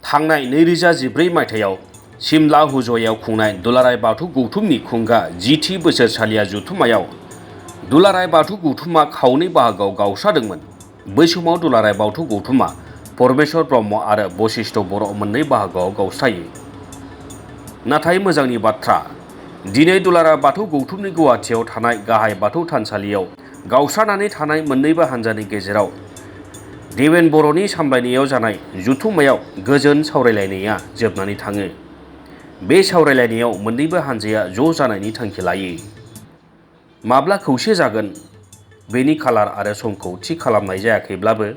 थांनाय 2014 मायथाइयाव सिमला हुजयाव खुंनाय दुलाराय बाथौ गौथुमनि खुंगा 10थि बोसोरसालिया जथुम्मायाव दुलाराय बाथौ गौथुमा खावनै बाहागोआव गावस्रादोंमोन। बै समाव दुलाराय बाथौ गौथुमा परमेश्वर ब्रह्म आरो बशिष्ठ बर' मोननै बाहागोआव गावस्रायो। नाथाय मोजांनि बाथ्रा, दिनै दुलाराय बाथौ गौथुमनि गुवाहाटियाव थानाय गाहाय बाथौ थानसालियाव गावस्रानानै थानाय मोन्नैबो हानजानि गेजेराव देवेन बर'नि सामलायनायाव जानाय जथुम्मायाव गोजोन सावरायलायनाया जोबनानै थाङो। बे सावरायलायनायाव मोन्नैबो हानजाया ज' जानायनि थांखि लायो। माब्ला खौसे जागोन बेनि खालार आरो समखौ थि खालामनाय जायाखैब्लाबो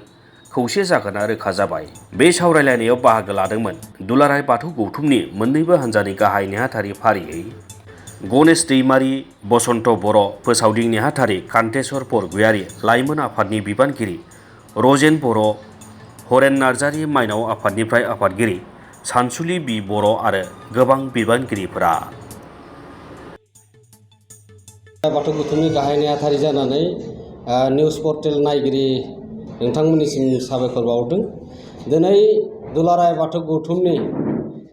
खौसे जागोना रोखा जाबाय। बे सावरायलायनायाव बाहागो लादोंमोन दुलाराय बाथौ गौथुमनि मोन्नैबो हानजानि गाहाय नेहाथारि फारियै गणेश दैमारि, बसन्त बर', फोसावदिं नेहाथारि कान्तेश्वर बरगयारि, लाइमोन आफादनि बिबानगिरि रजेन बर', हरेन नार्जारि, माइनाव आफादनिफ्राय आफादगिरि सानसुलि बि. बर' आरो गोबां बिबानगिरिफोरा। बाथौ गौथुमनि गाहाय नेहाथारि जानानै निउस पर्टेल नायगिरि नोंथांमोननिसिम साबायखर बावदों। दिनै दुलाराय बाथौ गौथुमनि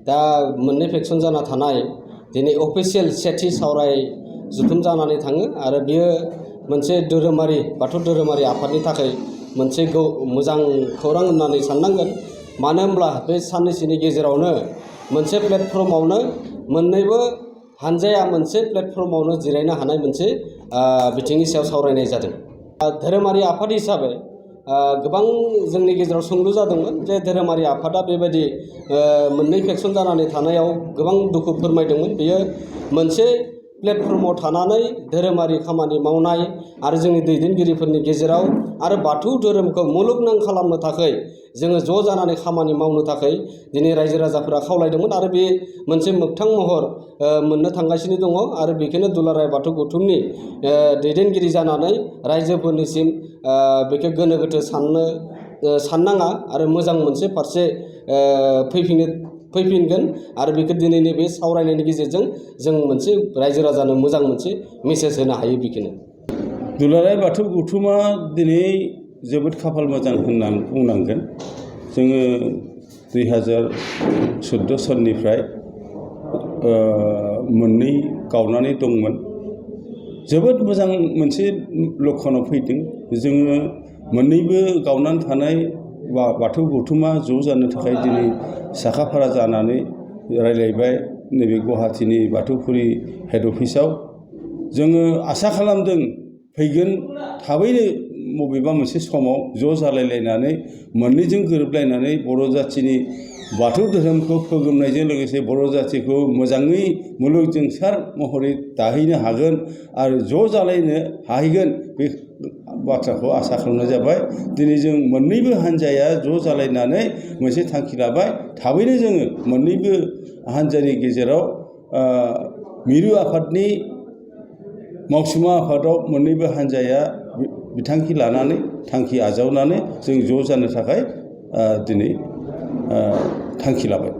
दा मोननै फेक्सन जाना थानाय दिनै अफिसियेल सेथि सावराय जथुम जानानै थाङो आरो बियो मोनसे धोरोमारि बाथौ धोरोमारि आफादनि थाखाय मोनसे मोजां खौरां होननानै साननांगोन। मानो होनब्ला बे साननैसोनि गेजेरावनो मोनसे प्लेटफर्मावनो मोन्नैबो हानजाया मोनसे प्लेटफर्मावनो जिरायनो हानाय मोनसे बिथिंनि सायाव सावरायनाय जादों। धोरोमारि आफाद हिसाबै गोबां जोंनि गेजेराव सोंलु जादोंमोन जे धोरोमारि आफादा बेबायदि मोननै फेक्सन जानानै थानायाव गोबां दुखु फोरमायदोंमोन। बेयो मोनसे प्लेटफर्माव थानानै धोरोमारि खामानि मावनाय आरो जोंनि दैदेनगिरिफोरनि गेजेराव आरो बाथौ धोरोमखौ मुलुगनां खालामनो थाखाय जोङो ज' जानानै खामानि मावनो थाखाय दिनै रायजो राजाफोरा खावलायदोंमोन आरो बे मोनसे मोगथां महर मोननो थांगासिनो दङ आरो बेखौनो दुलाराय बाथौ गौथुमनि दैदेनगिरि जानानै रायजोफोरनिसिम बेखौ गोनो गोथो साननाङा आरो मोजां मोनसे फारसे फैफिनगोन आरो बेखौ दिनैनि बे सावरायनायनि गेजेरजों जों मोनसे रायजो राजानो मोजां मोनसे मेसेज होनो हायो। बेखौनो दुलाराय बाथौ गौथुमा दिनै जोबोद खाफाल मोजां होननानै बुंनांगोन। जोङो 2014 सननिफ्राय मोननै गावनानै दंमोन। जोबोद मोजां मोनसे लक्षणाव फैदों। जोङो मोननैबो गावनानै थानाय बाथौ गौथुमा ज' जानो थाखाय दिनै साखाफारा जानानै रायलायबाय नैबे गुवाहाटीनि बाथौफुरि हेड अफिसाव। जोङो आसा खालामदों फैगोन थाबैनो बबेबा मोनसे समाव ज' जालायलायनानै मोननैजों गोरोबलायनानै बर' जाथिनि बाथौ धोरोमखौ फोगोमनायजों लोगोसे बर' जाथिखौ मोजाङै मुलुगजोंसार महरै दाहैनो हागोन आरो ज' जालायनो हाहैगोन बे बाथ्राखौ आसा खालामनाय जाबाय। दिनै जों मोननैबो हानजाया ज' जालायनानै मोनसे थांखि लाबाय। थाबैनो जोङो मोननैबो हानजानि गेजेराव मिरु आफादनि मावसुमा आफादाव मोननैबो हानजाया बिथांखि लानानै थांखि आजावनानै जों ज' जानो थाखाय दिनै थांखि लाबाय।